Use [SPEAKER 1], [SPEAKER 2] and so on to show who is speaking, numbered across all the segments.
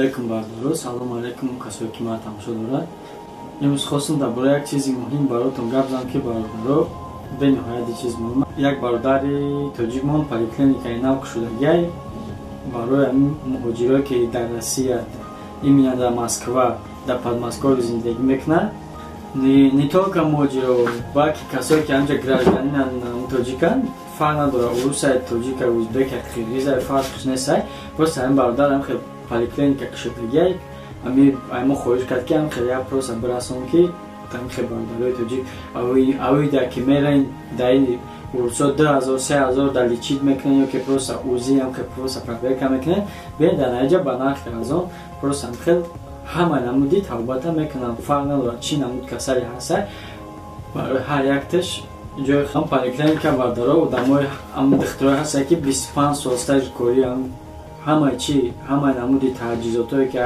[SPEAKER 1] Алайкум, бародаро, салому алайкум, касое ки мара тамошо дорад. Имрӯз хостам дар бораи як чизи муҳим баротон гап занам, ки, бародаро, бениҳояти чиз муҳим. Як бародари тоҷикмон поликлиникаи нав кушодагиай барои ҳамин муҳоҷирое, ки дар Россия, именно дар Москва, дар Подмосковье зиндагӣ мекунанд. Не только муҳоҷиро, балки касое ки ҳамҷа гражданинан, тоҷиканд, фарқ надорад, урусай, тоҷика, узбека, қирғизай, фарқш нестай. Просто ҳамин бародар ҳам хел поликлиника кушодагиай, ами мо хоҳиш кард, ки ҳам хел як просто бирасон, ки ҳам хел бародарои тоҷик авида, ки мераин дар ин урусо 2000, 3000 дар лечить мекунен ё ки просто УЗИ, ҳам хел просто проверка мекунен, биен дар наиҷа ба нархи арзон просто ҳам хел ҳама намуди табобата мекунанд. Фарқ надорад, чӣ намуд касале ҳаста, барои ҳар якташ ҷои поликлиника. Бародаро, одамои духтурои ҳаста, ки 25 сол стажи корӣ, ҳамаи чи, ҳамаи намуди таҷҳизотое, ки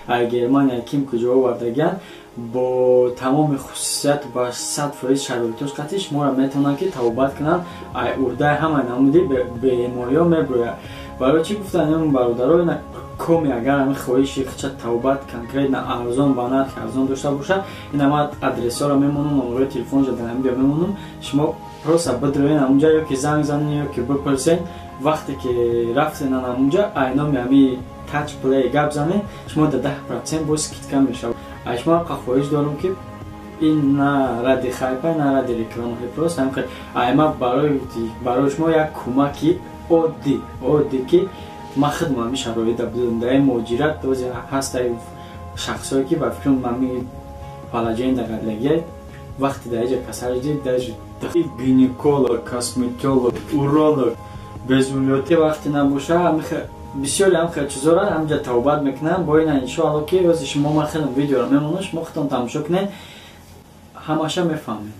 [SPEAKER 1] ай Германия, ким куҷо овардагианд, бо тамоми хусусият, ба 100% шароитош қатъи шуморо метавонанд, ки табобат кунанд, ай уҳдаи ҳамаи намуди бемориҳо мебирояд. Барои чӣ гуфтан ин, бародаро, ина коми агар ҳамин хоҳиши хича табобат конкретно арзон, ба нархи арзон дошта бошад, ина ман адресҳоро мемонам, номерои телефонша дар ҳамин ҷо мемонам. Шумо просто бидроен ҳамунҷа ё ки занг занен, ё ки бипурсен. Вақте ки рафтен ҳамунҷа, ай номи ҳами Touch Play гап занен, шумо да 10% боз скидка мешавад. Ай шумо ҳамқа хоҳиш дорам, ки ин на ради хайпа, на ради реклама, просто ҳамқа айма барои шумо як кӯмаки оддӣ, ки ман худам ҳамин шароита будам дар ин муҳоҷират. Дози ҳастай шахсое, ки ба фикрам ҳами положение дагалагия, вақте дар иҷа касал дид, даже гинеколог, косметолог, уролог безулётӣ вақте набоша, бисёре ҳам хел чизоро ҳамҷа табобат мекунам. Бо ина, иншоалло, ки рӯзи шумо ман хелам видеоро мемонам, шумо худтон тамошо кунед, ҳамаша мефаҳмед.